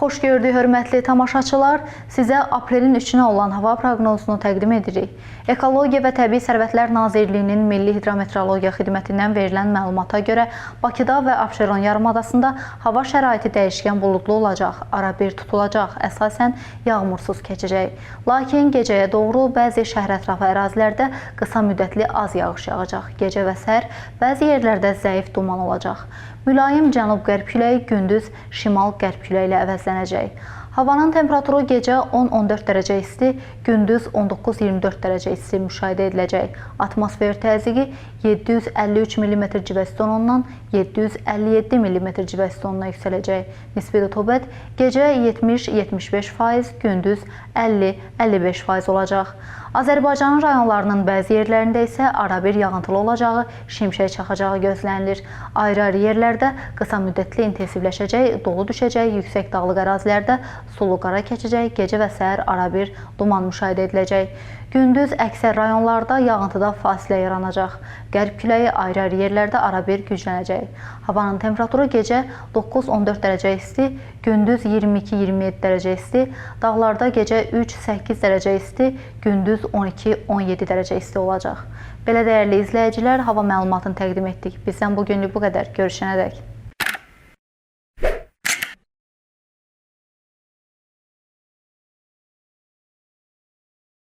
Xoş gördük, hörmətli tamaşaçılar. Sizə aprelin 3-ünə olan hava proqnozunu təqdim edirik. Ekologiya və Təbii Sərvətlər Nazirliyinin Milli Hidrometeorologiya Xidmətindən verilən məlumata görə Bakıda və Abşeron yarımadasında hava şəraiti dəyişkən buludlu olacaq, arabir tutulacaq, əsasən yağmursuz keçəcək. Lakin gecəyə doğru bəzi şəhər ətrafı ərazilərdə qısa müddətli az yağış yağacaq. Gecə və səhər bəzi yerlərdə zəif duman olacaq. Mülayim cənub-qərb küləyi gündüz şimal-qərb küləyi ilə əvəzlənəcək. Havanın temperaturu gecə 10-14 dərəcə isti, gündüz 19-24 dərəcə isti müşahidə ediləcək. Atmosfer təzyiqi 753 mm civə sütunundan 757 mm civə sütununa yüksələcək. Nisbi rütubət gecə 70-75%, gündüz 50-55% olacaq. Azərbaycanın rayonlarının bəzi yerlərində isə arabir yağıntılı olacağı, şimşək çaxacağı gözlənilir. Ayrı-ayrı yerlərdə qısa müddətli intensivləşəcək, dolu düşəcək, yüksək dağlıq ərazilərdə sulu qara keçəcək, gecə və səhər arabir duman müşahidə ediləcək. Gündüz əksər rayonlarda yağıntıda fasilə yaranacaq. Qərb küləyi ayrı-ayrı yerlərdə arabir güclənəcək. Havanın temperaturu gecə 9-14 dərəcə isti, gündüz 22-27 dərəcə isti, dağlarda gecə 3-8 dərəcə isti, gündüz 12-17 dərəcə isti olacaq. Belə dəyərli izləyicilər, hava məlumatını təqdim etdik. Bizdən bu günlük bu qədər. Görüşənədək.